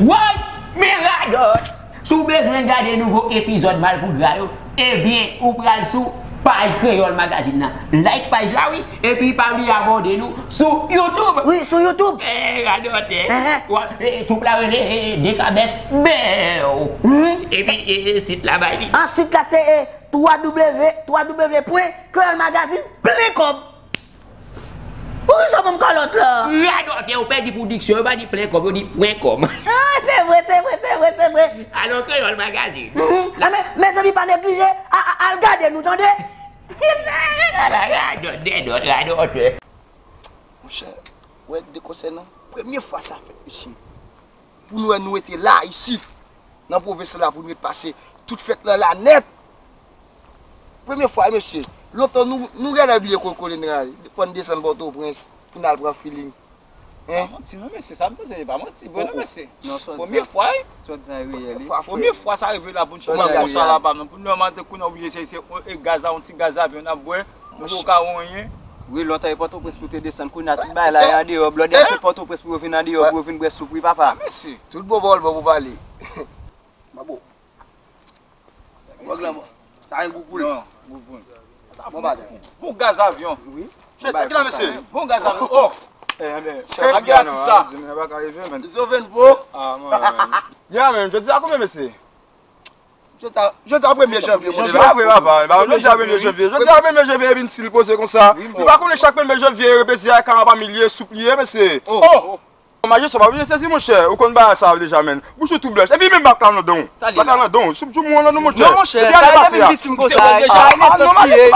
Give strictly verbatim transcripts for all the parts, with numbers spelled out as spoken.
Woy! Men radòt! Si w bezwen gade nouvo epizòd Malpougra yo, ebyen, ou pral sou paj Kreyòl Magazine nan. Like paj la, wi, epi pa bliye abòne nou sou YouTube. Wi, sou YouTube. Eh, radòt, eh. Enhen. Wa, eh, twoup la rele, eh, Dekabès Bèw. Mhm. Epi, eh, eh, sit la bay li. Ah, sit la se, eh, twa W, twa W pwen kreyòl magazine plen kòb. Poukisa w ban m kalòt la? Radòtè, ou pèdi pou diksyon, yo pa di plen kòb, yo di pwen kòm. Ah, se vre, se vre, se vre, se vre. Alò, Kreyòl Magazine. Mhm. Ah, men, mezanmi, pa neglije, a, a, al gade nou, tande. Ala radòt, dèdòt, radòtè. Monchè, ou wè de konsènan, premye fwa sa fèt, mesye. Pou nou wè nou rete la, isit, nan pwovens la, pou nou ret pase tout fèt lan la nèt. Premye fwa, mesye. Lontan nou, nou genlè bliye kote n rale. Fò n desann Pòtoprens pou n al pran feeling. Hein? Pa manti non, mesye, sa m bezwen, e pa manti vre non, mesye. Non, sòt di a. Premye fwa, wi. Sòt di a e reyèl, wi. Premye fwa sa rive la pou n chita konsa la, pa m nan. Pou n wè maten kounye a oblije se, se, e, gaz a, yon ti gaz avyon n ap bwè. Nou poko ka wè anyen. Wi, lontan e Pòtoprens pou te desann, kounye a tout bagay la e andeyò, blòdè se Pòtoprens pou yo vin andeyò, pou yo vin bwè soup, wi, papa. Ah, mesye. Tout bon pawòl bon pou pale. Mabo. Bon, granmò. Sa gen gou pou l. Non, gou pou l. Bon bagay. Bon gaz avyon. Wi. Chèt, ki la, mesye? Bon gaz avyon. Oh! Eh, men, chèt, a gen atis sa. Di m nan pa ka rive, men. Zo vin po. Ah, mwen, men. Ya, men, jodi a konbyen, mesye? Jodi a, jodi a premye janvye, monchè. Se pa vre, papa. Jodi a premye janvye. Jodi a premye janvye, epi n stil poze konsa. Nou pa konnen chak premye janvye, repezi a ka anba milye, soup li ye, mesye. Oh! Majistra, pa bezwen sezi, monchè. Ou konn bagay sa a deja, men. Bouch ou tou blanch. Epi menm bak la nan don. Bak la nan don. Soup joumou an nan don, monchè. Non, monchè, sa e depi m piti m konsa. Sa e nesans li ye.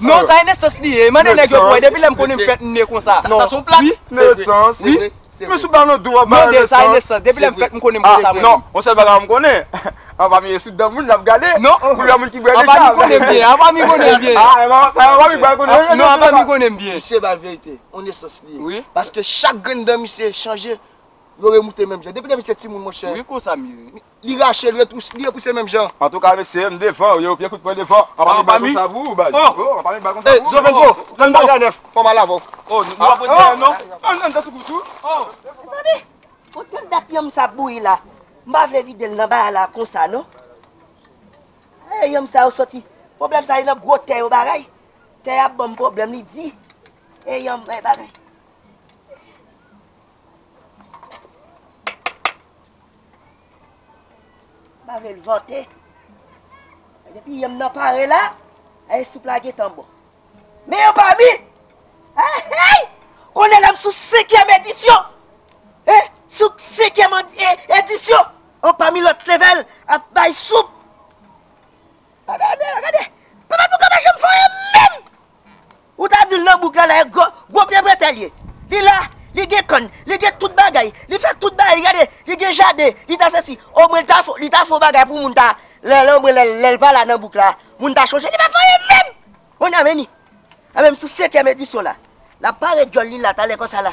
Non, sa e nesans li ye. Mande nèg yo pou wè. Depi lè m konnen m fèt, m ne konsa. Sa se yon plat. Wi, nesans. Wi. Men soup la nan don, ap bay nesans. Depi lè m fèt, m konnen m konsa. Non, yon sèl bagay m konnen. Anba mi sou dan moun, n ap gade. Non. Pou lè moun ki bwè deja. Anba mi konnen m byen. Anba mi konnen m byen. Ah, anba mi konnen. Non, anba mi konnen m byen. Misye bay verite. On nesans li ye. Wi. Paske chak grenn dan misye chanje, yo remoute menm jan. Depi lè misye timoun, monchè. Wi, konsa m ye. Li rache, li retous-, li repouse menm jan. Antouka, mesye, m devan, yo, pye kout pwen devan. Anba mi bal konsa pou ou, baz. Oh, anba mi bal konsa pou ou. Zo vin po, tann bagay nèf. Fò m al avè w. Oh, nou pa pran dèyè, non? Ann, ann, dan sou kout ou. Oh. Mezanmi, pou tout dat yanm sa ap bouyi la, m pa vle vide l nan bagay la konsa, non. Eh, yanm sa yo soti. Pwoblèm sa, li nan gwo tè yo bagay. Tè a ap ban m pwoblèm, li di. Eh, yanm, eh, bagay. M pa vle l vante. Depi yanm nan pare la, eh, soup la gentan bon. Men yon pami. Hey, hey! Kounye a la m sou senkyèm edisyon. Eh, sou senkyèm edi-, eh, edisyon. Yon pami lòt level ap bay soup. Gade, gade, gade. Papa, pou ka pa janm fè anyen menm. Ou ta di l nan bouk la, la, gwo, gwo pye bretèl ye. Li la, li gen kann, li gen tout bagay. Li fè tout bagay, li gade, li gen jaden, li ta sesi. Omwen li ta fè, li ta fè yon bagay pou moun ta, lè, lè, omwen lè, lè l pa la nan bouk la, moun ta chonje, li pa fè anyen menm. Kounye a men ni. A menm sou senkyèm edisyon la. L ap pare djòl li la talè konsa la.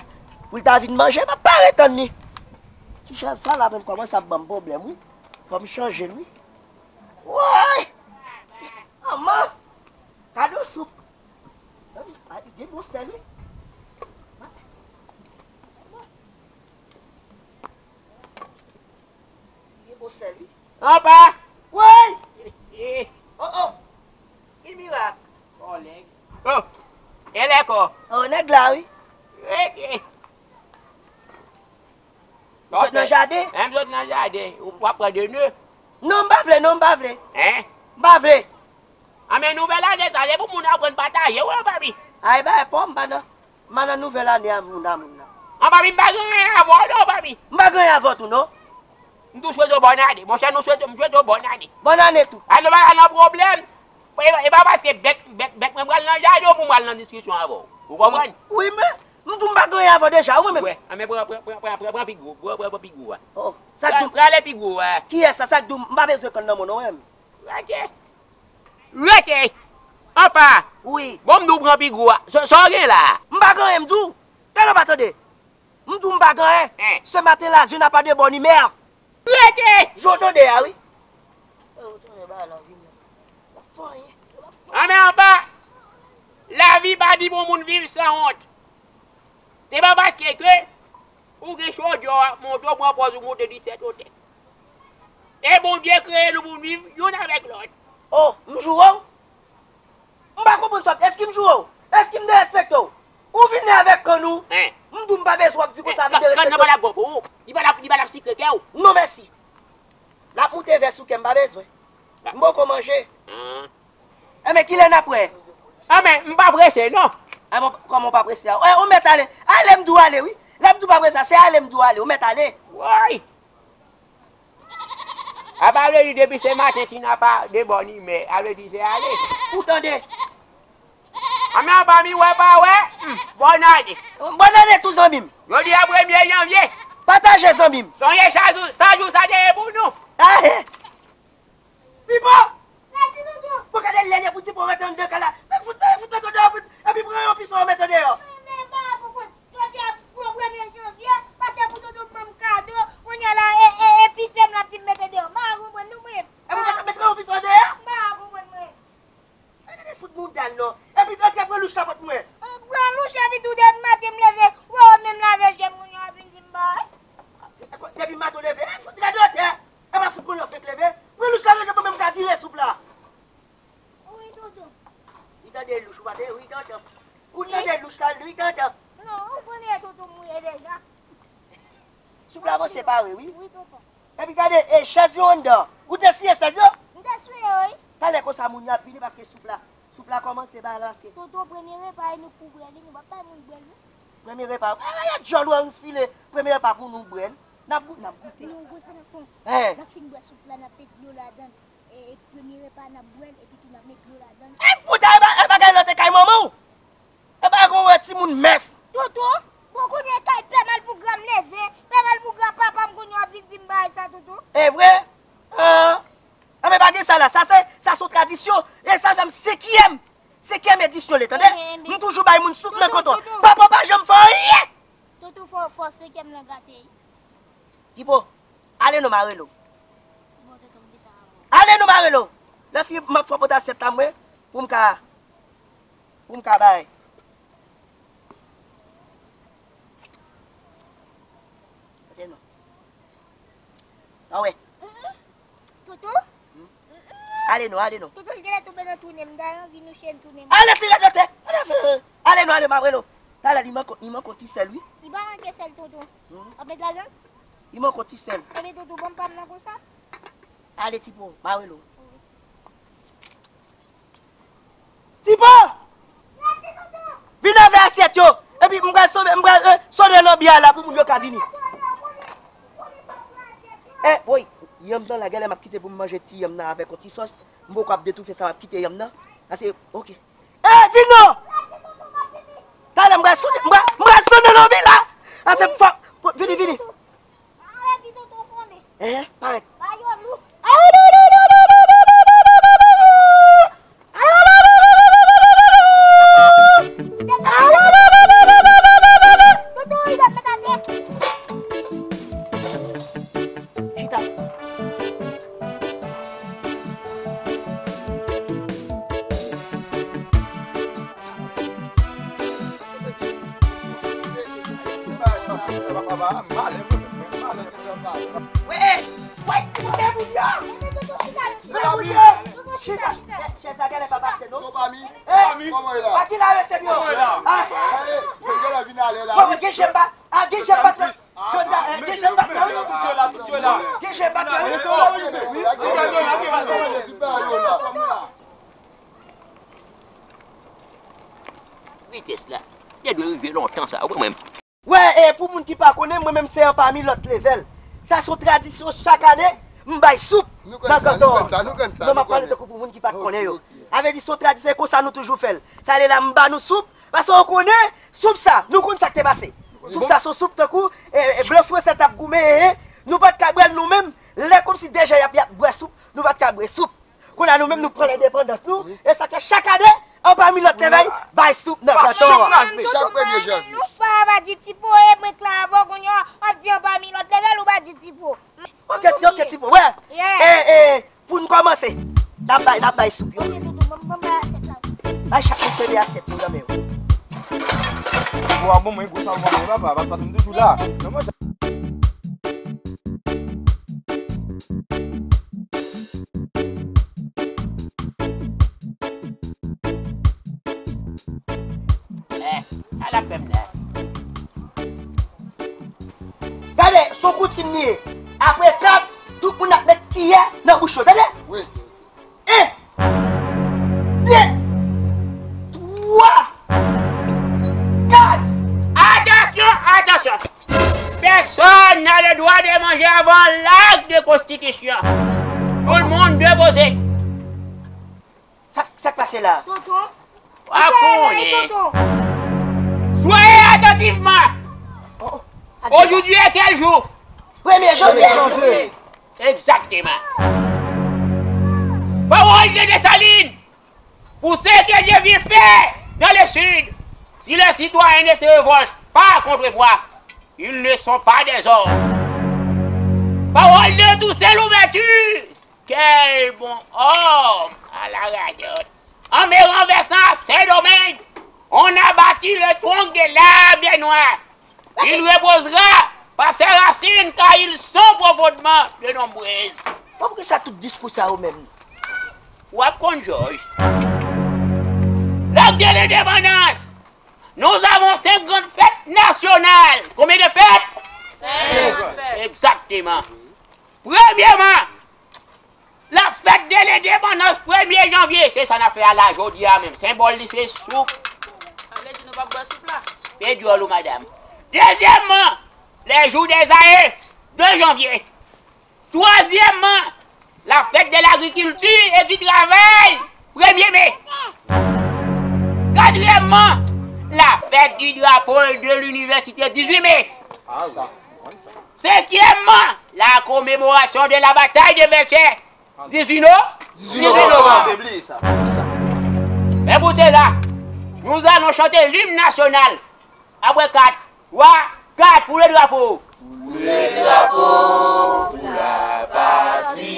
Pou l ta vin manje, m ap pare tann li. Ti chèz sa la menm kòmanse ap ban m pwoblèm, wi. Fò m chanje l, wi. Woy! Manman! Kado soup. A, li gen bon sèl, wi. Li gen bon sèl, wi. Anba! Woy! Eh, eh. Oh, oh! Ki mirak? Oh, nèg. Oh! E lè kò? Oh, nèg la, wi. Rete. Ou sot nan jaden? Hein, m sot nan jaden. Ou, w ap pran de nè? Non, m pa vle, non, m pa vle. Hein? M pa vle. Anben, nouvèl ane sa, se pou moun aprann pataje, wi, anba mi. Ay, bay pòm, m pa nan, m pa nan nouvèl ane a moun a moun nan. Anba mi, m pa gen anyen avè w, non, anba mi. M pa gen anyen avè w tou, non. M tou swete w bòn ane. Monchè, nou swete, m swete w bòn ane. Bòn ane tou. Ane pa nan pwoblèm. E, e pa paske bèk, bèk, bèk mwen pral nan jaden w pou m pral nan diskisyon avè w. Ou konprann? Wi, men, m di w m pa gen anyen avè w deja, wi, mwen menm. Wè, anben pran, pran, pran, pran, pran, pran pi gwo, pran, pran, pran pi gwo a. Oh, sa k di w? Prale pi gwo a. Kiyès sa, sa k di w m pa bezwen kann nan men w non, menm. Rete. Rete. Anpa. Wi. Bon, m di w pran pi gwo a. Sa, sa w gen la? M pa gen anyen, m di w. Tande w pa tande? M di w m pa gen anyen. Hein. Ce matin la, je n'a pas de bonne humeur. Rete! Jan w tande a, wi. Ou tande bagay la vini. W ap fè anyen. W ap fè anyen. Anben anba, lavi pa di pou moun viv san wont. Se pa paske ke Ou gen chodyè, monte w pran pòz ou monte disèt otè. E Bondye kreye nou pou n viv youn avèk lòt. Oh, m joure w? M pa konprann sa w di. Èske m joure w? Èske m derespekte w? Ou vini avèk kann ou? Hein? M di w m pa bezwen w ap di konsa, vin derespekte w. Kann nan pa t ap bon pou ou. Li pa t ap, li pa t ap sikre kè w. Non, mèsi. L ap moute vè sou kè m, pa bezwen. M poko manje. Enben, kilè n ap wè? Enben, m pa prese, non. Enben, kòman w pa prese a? Ou mèt ale. Ale, m di w ale, wi. Lè m di w pa prese a, se ale m di w ale. Ou mèt ale. Woy! A pa vle di depi se maten Tina pa de bòn imè, a vle di se ale. Ou tande? Anmè anba mi wè pa wè, hmm, bòn ane. Bòn ane tou zanmi m. Jodi a premye janvye. Pataje zanmi m. Sonje sa jou, sa jou sa te ye pou nou. Ahe. Tipo! Bon, gade lè l ye pou Tipo rete anndan kay la. Men fout, men fout mete w deyò, epi pran yon pistol mete w deyò. Men m pa konprann. Jodi a premye janvye, pase pou Toto ban m kado, kounye a la, e, e, e pise m l ap di m mete deyò. M pa konprann nou mwen. E pou mete, mete yon pistol deyò? M pa konprann mwen. Gade fout mouda l non. Epi gade pran louch kapòt mwen. Pran louch epi tou depi maten m leve, wè w menm lave je m kounye a vin di m bay. Depi maten w leve, fout gade otè. E pa fout kounye w fenk leve. Pran louch kapòt mwen menm ka vire soup la. Wi, tonton. Li tande louch, ou pa tande? Wi, tonton. Ou tande louch la, wi, tonton. Non, ou konnen tonton mouye deja. Soup la bon separe, wi. Wi, tonton. Epi gade, e, chèz yo anndan. Ou te siye chèz yo? M te siye yo, wi. Talè konsa moun yo ap vini paske soup la, soup la kòmanse ba la paske. Tonton, premye repa e nou pou bwè li, nou p ap bay moun bwè l, non. Premye repa. E, e, djòl ou anfile. Premye repa pou nou bwè l. N ap gou-, n ap goute. Nou gou sa n ap fè. Hein. N ap fin bwè soup la, n ap met dlo ladan l. E, e premye repa n ap bwè l, epi tou n ap met dlo ladan l. E fout, e ba-, e bagay lan te kay manman w. E bagay kon wè timoun mès. Toto, bon kounye kay pè Malpougra m leve, pè Malpougra papa m kounye w ap vin di m bagay sa, Toto. E vre? Ah. Enben pa gen sa la, sa se, sa se yon tradisyon. E sa fè m senkyèm, senkyèm edisyon li, tande? Enben, enben. M toujou bay moun soup nan kanton. Toto, Toto. Papa pa janm fè anyen. Toto, fò, fò senkyèm lan gate. Tipo, ale non, m a rele w. Bon, tonton, m gentan avè w. Ale non, m a rele w. Lè fini, m ap fè w pote asyèt la mwen, pou m ka, pou m ka bay. Tande non. A wè. Toto? Ale non, ale non. Toto, l genlè tonbe nan tounen m, m ta anvi nou chen tounen m. Ale, sirèt lòtè. Ale, fè, ale non, ale, m ap rele w. Talè, li manke, li manke yon ti sèl, wi. Li pa manke sèl, tonton. Hmm. W ap met ladan l? Li manke yon ti sèl. Ebyen, tonton, ban m pa m nan konsa. Ale, Tipo, m a rele w. Tipo! Vin avè asyèt yo. Epi m pral sone, m pral, eh, sone lanbi a la pou moun yo ka vini. Eh, woy, yanm nan la, gèlè m ap kite pou m manje ti yanm nan avèk yon ti sòs. M poko ap detoufe sa, m ap kite yanm nan. Ase, oke. Eh, vin non! Talè m pral sone, m pral, m pral sone lanbi la. Ase, fò, fò, vini, vini. Arete tonton konnen. Eh, parèt. Ba yo lou. Tonton, li dòt met atè. Chita. Wè, wè, ti mwen moun yo. Ti mwen moun yo. Chita. Chèz sa genlè pa pase non. Konpami. Eh, konpami. Pa ki la mesye yo. Ah. Genlè vin ale la. Bon, gen jèm pa. Ah, gen jèm pa. Jodi a, eh, gen jèm pa. Gen jèm pa. Vitès la, te dwe rive lontan sa, ou konprann? Wè, e pou moun ki pa konnen, mwen menm se anpami lòt levèl. Sa se yon tradisyon chak ane, m bay soup nan kanton an. Non, m ap pale tankou pou moun ki pa t konnen yo. Sa vle di se yon tradisyon, e konsa nou toujou fè l. Sa vle la, m ba nou soup, paske ou konnen, soup sa, nou konn sa k te pase. Soup sa se yon soup tankou, e, e, blan fransè t ap goumen, e, e, nou pa t ka bwè l nou menm, lè kòmsi deja y ap, y ap bwè soup, nou pa t ka bwè soup. Kounye a nou menm nou pran lendepandans nou, e sa fè chak ane, anpami lòt levèl, bay soup nan kanton an. Chak premye janvye. Ou pa, pa di Tipo, e mwen k la avè w kounye a, w ap di anpami lòt levèl, ou pa di Tipo. Oke, ti, oke, Tipo, wè. E, e, pou n kòmanse, n ap bay, n ap bay soup yo. Oke, tonton, ban m, ban m bay asyèt la. Bay chak moun premye asyèt yo nan men yo. Bon, bon, mwen gwo sa, bon, mwen papa, papa, m toujou la. Non, mwen Eh, sa l ap fè m la? Gade, se yon koutim li ye. Apre kat, tout moun ap met kiyè nan bouch yo, tande? Wi. En, de, twa, kat. Atansyon, atansyon! Pèsonn n'a le dwa de manje avan laj de konstitisyon. Tout moun depoze. Sa k pase la? Tonton, Wa konnen. Soyez attentivement. Aujourd'hui est quel jour? Premye janvye. Exactement. Parole de Dessalines. Pour ce que je viens faire dans le sud, si les citoyens ne se révoltent pas contre moi, ils ne sont pas des hommes. Parole de Toussaint Louverture. Quel bon homme à la radote. En me renversant à Saint-Domingue, on a bâti le tronc de l'arbre noir. Il reposera par ses racines car ils sont profondément de nombreuses. Bon, poukisa tout diskou sa yo menm? W ap konn Jòj. Lè de lendepandans, nous avons cinq grandes fêtes nationales. Combien de fêtes? Cinq. Exactement. Premyèman, la fête de l'indépendance, premye janvye, se sa n ap fè a la jodi a menm. Senbòl li se soup. Sa vle di nou p ap bwè soup la? Se dyòl ou madanm. Dezyèmman, les jours des aïeux, de janvier. Twazyèmman, la fête de l'agriculture et du travail, premye me. Katriyèmman, la fête du drapeau de l'université, dizuit mai. Senkyèmman, la commémoration de la bataille de Verchères, dizuit no. dizuit novanm. Se bliye sa. Men pou sela, nous allons chanter l'hymne national. Apre kat, twa, kat pou le drapo. Pou le drapo, pou la patri.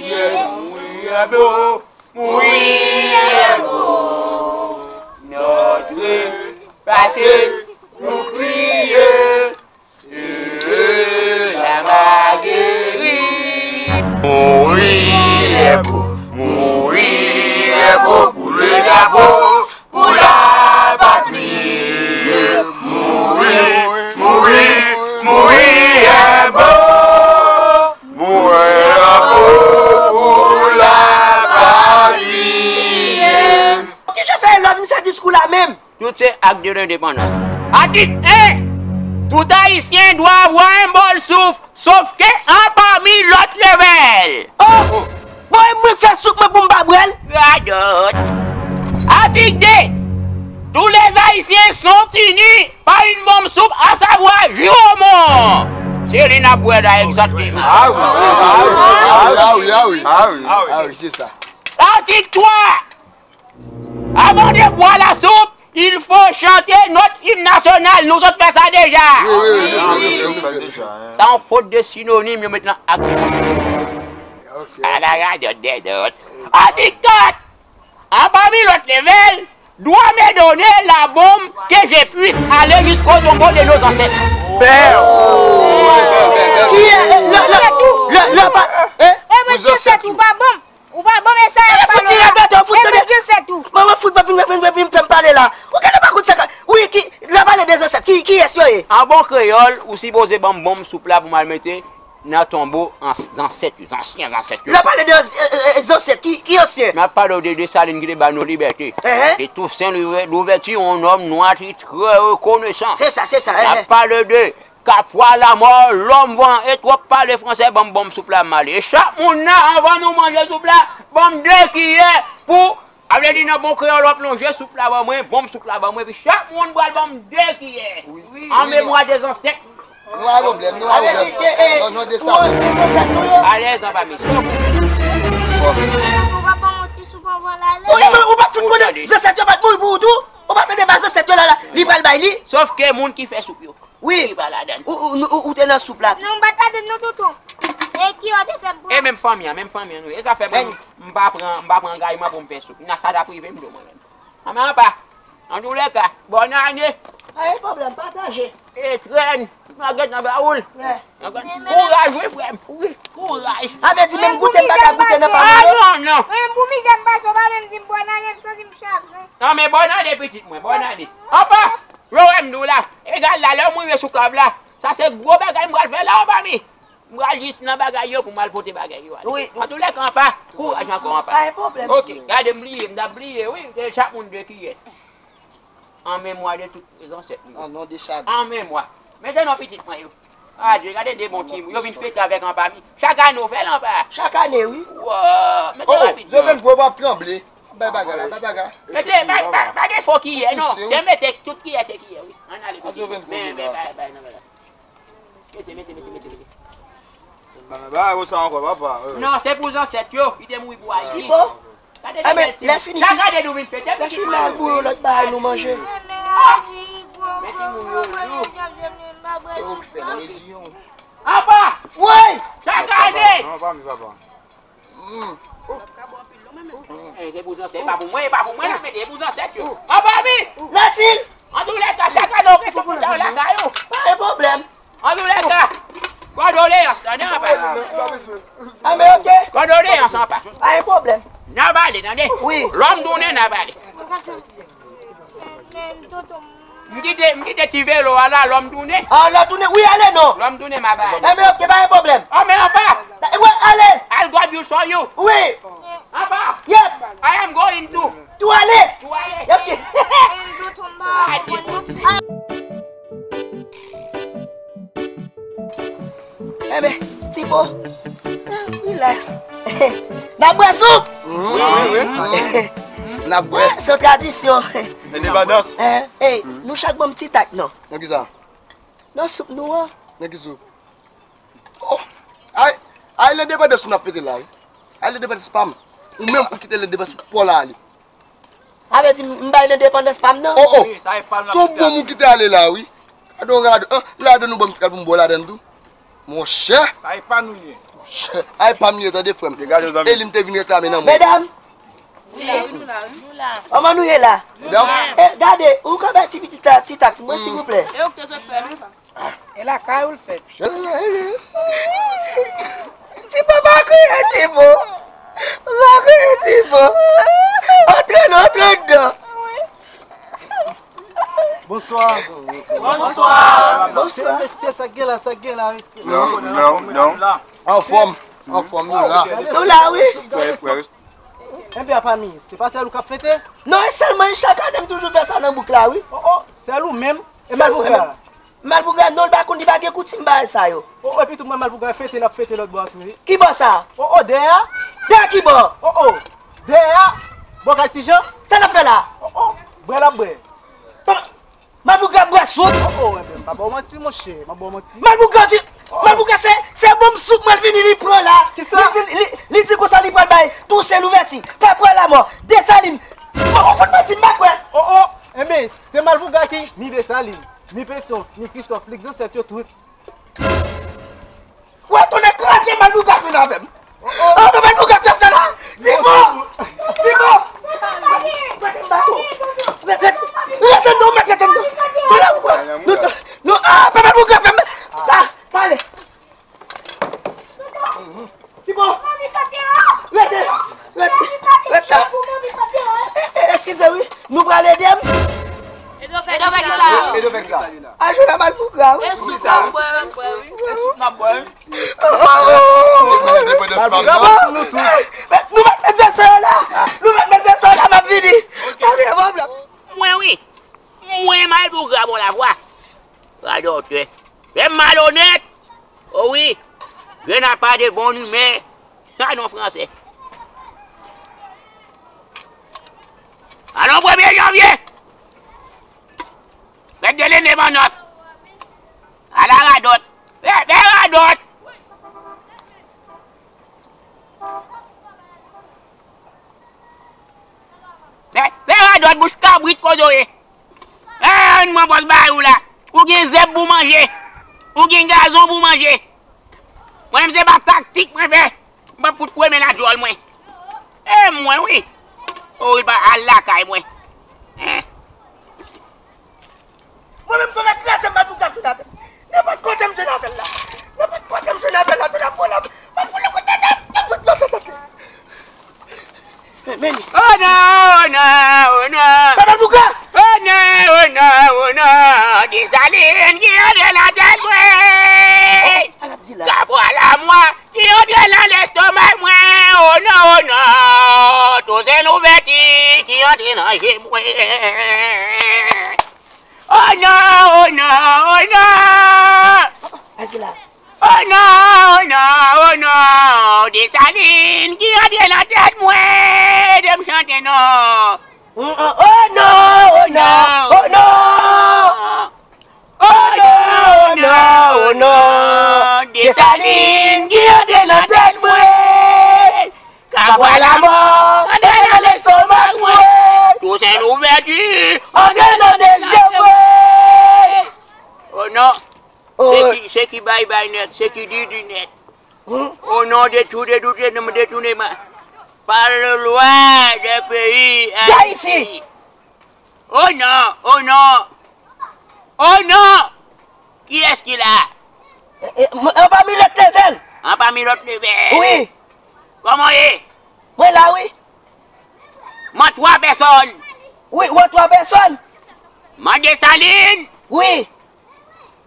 Mouri e bo, mouri e bo. Notre passé, nou kriye. Mouri e bo, mouri e bo pou le drapo, pou la patri. Mouri, mouri, mouri e bo. Mouri e bo pou la patri. Kijan fè lè w vin fè diskou la menm? Tout se ak de lendepandans. Atik en. Tout Ayisyen dwa avoir un bol soup, sof ke an pami lòt levèl. Oh! Bon, e mwen k fè soup mwen pou m pa bwè l? Radòt. Atik de. Tous les Haïtiens sont unis par une bonne soupe, à savoir Jiromon. Se li n ap bwè la egzakteman. Ah wi, ah wi, ah wi, ah wi, ah wi, se sa. Atik twa. Avant de boire la soupe, il faut chanter notre hymne national. Nou sot fè sa deja. Wi, wi, wi, nou fè l deja. Sa yon fot de sinonim yo met nan ak. Ala radòt dèdòt. Atik kat. An pami lòt levèl, doit me donner la bombe que je puisse aller jusqu'au tombeau de nos ancêtres. Ki e, lè, lè, lè, lè, pa, eh? E mwen se tou pa bon. Ou pa bon mesaj. E fout ti repete, ou fout tande. Mwen mwen fout pa vin vin vin vin fè m pale la. Ou gade pa kout sa ka. Wi ki la pale de zansèt. Ki kiyès yo ye? An bon kreyòl, ou sipoze ban m bonm soup la pou m al mete nan tonbo zansèt yo, zansyen zansèt yo. La pale de zansèt, ki ki ansyen? M ap pale w de Desalin ki te ba nou libète. De Toussaint Louverture, yon nonm nwa ki trè rekonesan. Se sa, se sa. M ap pale de Kapwa lamò, lòm van e twòp pale fransè, ban m bonm soup la m ale. E chak moun nan, anvan nou manje soup la, ban m de kiyè pou, a vle di nan bon kreyòl w ap lonje soup la ban mwen, bonm soup la ban mwen, epi chak moun pral ban m de kiyè. An memwa de zansèt. Nou pa gen pwoblèm, nou pa gen pwoblèm. Non, non, de sa. Ou ansyen zansèt nou yo. Alèz anba mesye. Ou pa ban mwen ti soup anvan l ale? Ou pa fout konnen zansèt yo pa t mouri pou ou tou? Ou pa tande ba zansèt yo la la, li pral bay li? Sòf ke moun ki fè soup yo. Wi. Li pa ladan. Ou, ou, ou, ou te nan soup la tou. Non, m pa t ladan non, tonton. E ki yo te fè m pran? E menm fanmi an, menm fanmi an, nou ye. E sa fè mwen, m pa pran, m pa pran angajman pou m fè soup. Nan sa t ap rive m do mwen menm. Anmen apa. Antouleka, bòn ane. Pa gen pwoblèm, pataje. E trèn, nan gen nan ba ou l. Kouraj wi frè m. Wi. Kouraj. A vle di menm goute m pa ka goute nan pa mwen yo. Non, non. Menm pou mizè m pase, w pa menm di m bòn ane, m santi m chagren. Non, men bòn ane pitit mwen, bòn ane. Anpa, yo wè m di w la. Egal la, lè m rive sou kab la. Sa se gwo bagay m pral fè la, anpa mi. M pral jis nan bagay yo pou m al pote bagay yo ale. Wi. Antoulèka, anpa, kouraj ankò, anpa. Pa gen pwoblèm. Ok, gade m bliye, m t ap bliye, wi, se chak moun de kiyès. An memwa de tout zansèt nou yo. An non de Savi. An memwa. Mete non pitit mwen yo. Adye, gade de bon timoun. Yo vin fete avèk anpa mi. Chak ane w fè l anpa. Chak ane, wi. Wow, mete non pitit mwen. Jovenn, gwo w ap tranble. Bay bagay la, bay bagay la. Mete, pa, pa, pa gen fo kiyè, non. Se mete tout kiyè, se kiyè, wi. Ann ale pitit mwen. Men, men, bay, bay, non, bay la. Mete, mete, mete, mete, mete. Bagay konsa ankò, papa. Non, se pou zansèt yo, ki te mouri pou Ayiti. Tipo, gade de bèl ti. Sa gade nou vin fete, lè fini al bouyon lòt bagay nou manje. Men timoun yo, yo. Yo fè nan reziyon. Apa! Woy! Chak ane! Non, pa mi, papa. Eh, se pou zansèt, e pa pou mwen, e pa pou mwen, la mete, e pou zansèt yo. Anba mi! Latil! Antoulèka, chak ane, ou gen tout moun sa yo lakay ou. Pa gen pwoblèm. Antoulèka, kondoleyans, tande, anpa. Anben, ok. Kondoleyans, anpa. Pa gen pwoblèm. N ap ale, tande. Wi. Lòm tounen, n ap ale. M kite, m kite ti velo a la, lòm tounen. Ah, lòm tounen, wi, ale non. Lòm tounen, m ap ale. Enben, ok, pa gen pwoblèm. Oh, men anpa. Wi, ale. I'll God you saw you. Wi. Anpa. Yep. I am going to. Tou ale. Tou ale. Ok. Enben, Tipo, relax. N ap bwè soup. Wi, wi, wi. N ap bwè. Se yon tradisyon. Endepandans. Hey, nou chak ban m ti tak non. Nan ki sa? Nan soup nou an. Nan ki soup? Oh! Ay, ay, lendepandans ou n ap fete la, wi. Ay, lendepandans pa m. Ou menm, ou kite lendepandans pou w la ale. Sa vle di m bay lendepandans pa m nan? Oh, oh! Se yon bon moun ki te ale la, wi. Gade yon rado, ah, ladan nou ban m ti kal pou m bwè ladan tou. Monchè! Sa e pa nou ye. Monchè, ay pa m ye, tande, frè m. Eli m te vin reklame nan mwen. Medam! Wi, nou la, wi. Kòman nou ye la? Medam! Eh, gade, ou ka bay ti pitit la, ti tak pou mwen, silvouplè? E ou ki te sot fè l, wi. E lakay ou l fèt. Ti papa kriye, ti bo. Papa kriye, ti bo. Antre non, antre anndan. Bonswa. Bonswa. Bonswa. Mesye, sa k gen la, sa k gen la, mesye? Non, non, non. Anfòm. Anfòm, nou la. Nou la, wi. Frè, frè. Enben, apa mi, se pa sèl ou k ap fete? Non, e sèl mwen, chak ane m toujou fè sa nan bouk la, wi. Oh, oh, sèl ou menm? E Malpougra? Malpougra, non, l pa konn, li pa gen koutim bagay sa yo. Oh, oh, epi tou mwen Malpougra fete, l ap fete lòt bò a tou, wi. Ki bò sa? Oh, oh, dèyè a? Dèyè ki bò? Oh, oh, dèyè a? Bò kay Ti Jan? Sa l ap fè la? Oh, oh, bwè l ap bwè. Malpougra ap bwè soup. Oh, oh, enben, m pa ba w manti, monchè. M ap ba w manti. Malpougra di, Malpougra se, se bon soup mwen vini li pran la. Kisa? Li di, li, li di konsa li pral bay Tousen Louvèti, Pè Pwè Lamò, Desalin. Bon, ou fout manti, m pa kwè. Oh, oh, enben, se Malpougra ki ni Desalin, ni Petyon, ni Kristòf, lig zansèt yo tout. Wè, tonnè kraze, Malpougra tounen avè m. Oh, oh. Ah, men Malpougra fè sa la. Simon! Simon! Rete m bato. Rete, rete, rete non, mèt rete non. Tonnè, nou, nou, ah, men Malpougra fè m. Ah, pale. Simon! Rete, rete, rete. Eh, eh, eskize wi. Nou pral ede m. Ede w fè kisa? Ede w fè kisa? A jwe la Malpougra, wi. E soup n ap bwè, wi. E soup n ap bwè, wi. Oh, oh, oh, oh. Malpougra ban nou tou. Nou mèt met vèsè yo la. Nou mèt met vèsè yo la, m ap vini. Pa gen pwoblèm. Mwen, wi. Mwen, Malpougra bon lavwa. Radòtè. Fè m malonèt. O wi. Je n'ai pas de bonne humeur. Sa non fransè. Alon premye janvye. Fèt de lendepandans. Ala radòt. Fè, fè radòt. Fè, fè radòt bouch kabrit kote w ye. Eh, ann mwen pòs bay ou la. Ou gen zèb pou manje. Ou gen gazon pou manje. Mwen menm se pa taktik mwen fè. Mwen fout fwe men la djòl mwen. E mwen wi. O wi pa al lakay mwen. Hein. Mwen menm, tonnè kraze m, Malpougra ap jwenn avè l. Nenpòt kote m jwenn avè l la. Nenpòt kote m jwenn avè l la, tonnè pran l, m ap fout l kout tèt, m ap fout l kout tèt. Men, men li. Oh non, oh non, oh non. Papa Malpougra! Oh non, oh non, oh non. Desalin ki antre nan tèt mwen. Oh, oh, al ap di la. Kapwa lamò ki antre nan lestomak mwen. Oh non, oh non. Tousen Louvèti ki antre nan je mwen. Oh non, oh non, oh non. Al di la. Oh non, oh non, oh non, Desalin ki antre nan tèt mwen, ede m chante non. Oh, oh, oh non, oh non, oh non. Oh non, oh non, oh non, Desalin ki antre nan tèt mwen. Kapwa lamò antre nan lestomak mwen. Tousen Louvèti antre nan de je mwen. Oh non. Oh. Se ki, se ki bay bay nèt, se ki di di nèt. Hmm? Au nom de tout, de tout, de tout, de tout, par le loi de peyi Dayiti. Oh non, oh non, oh non! Kiyès ki la? E, e, m-, anpami lòt level. Anpami lòt level. Wi. Kòman w ye? Mwen la, wi. Man twa pèsòn. Wi, ou an twa pèsòn. Man Desalin. Wi.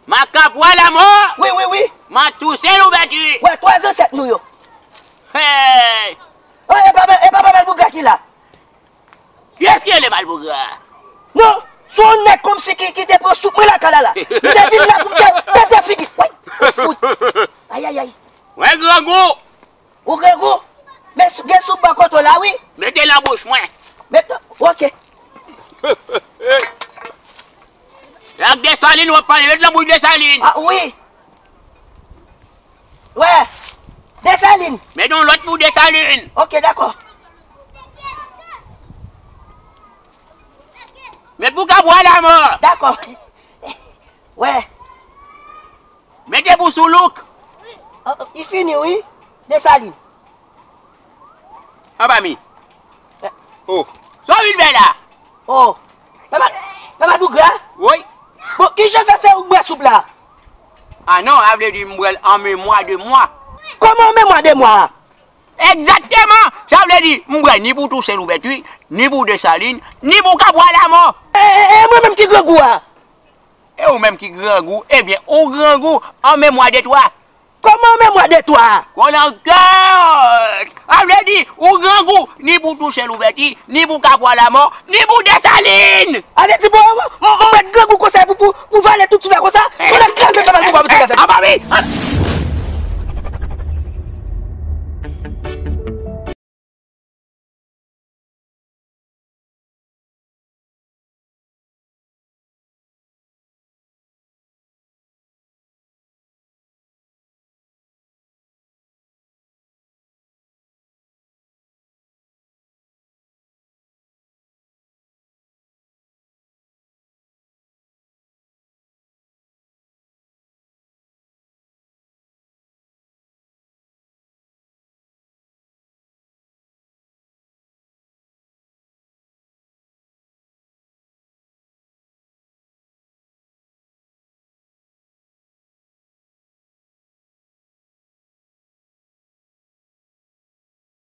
Man Kapwa lamò. Wi, wi, wi. Man Tousen Louvèti. Wè, twa zansèt nou yo. Hey! Oh, e pa, e pa Papa Malpougra ki la? Kiyès ki rele Malpougra? Non, se yon nèg kòmsi ki, ki te pran soup mwen lakay la la. M te vin la pou m te pete figi. Woy, fout. Ayayay. Mwen grangou. Ou grangou? Men sou-, gen soup bò kote w la, wi. Mete l nan bouch mwen. Mete, oke. Ak Desalin, w ap pale, met nan bouch Desalin. Ah, wi. Wè. Desalin. Met yon lòt pou Desalin. Oke, dakò. Met pou Kapwa lamò. Dakò. Wè. Mete pou Soulouk. Oh, oh, li fini, wi. Desalin. Anba mi. Eh. Oh. Sa w vin fè la? Oh. Papa, Papa Malpougra? Wi. Bon, kijan fè se ou k bwè soup la? Ah non, sa vle di m bwè l an memwa de mwa. Kòman an memwa de mwa? Egzakteman! Sa vle di, m bwè ni pou Tousen Louvèti, ni pou Desalin, ni pou Kapwa lamò. E, e, e mwen menm ki grangou a? E ou menm ki grangou, ebyen, ou grangou an memwa de twa. Kòman an memwa de twa? Kolangòt! Sa vle di, ou grangou, ni pou Tousen Louvèti, ni pou Kapwa lamò, ni pou Desalin! Sa vle di, bon, m, m, m mèt grangou konsa pou, pou, pou vale tout sou la konsa? Ou mèt kraze fè mal pou mwen, pou tout afè. Anba mi!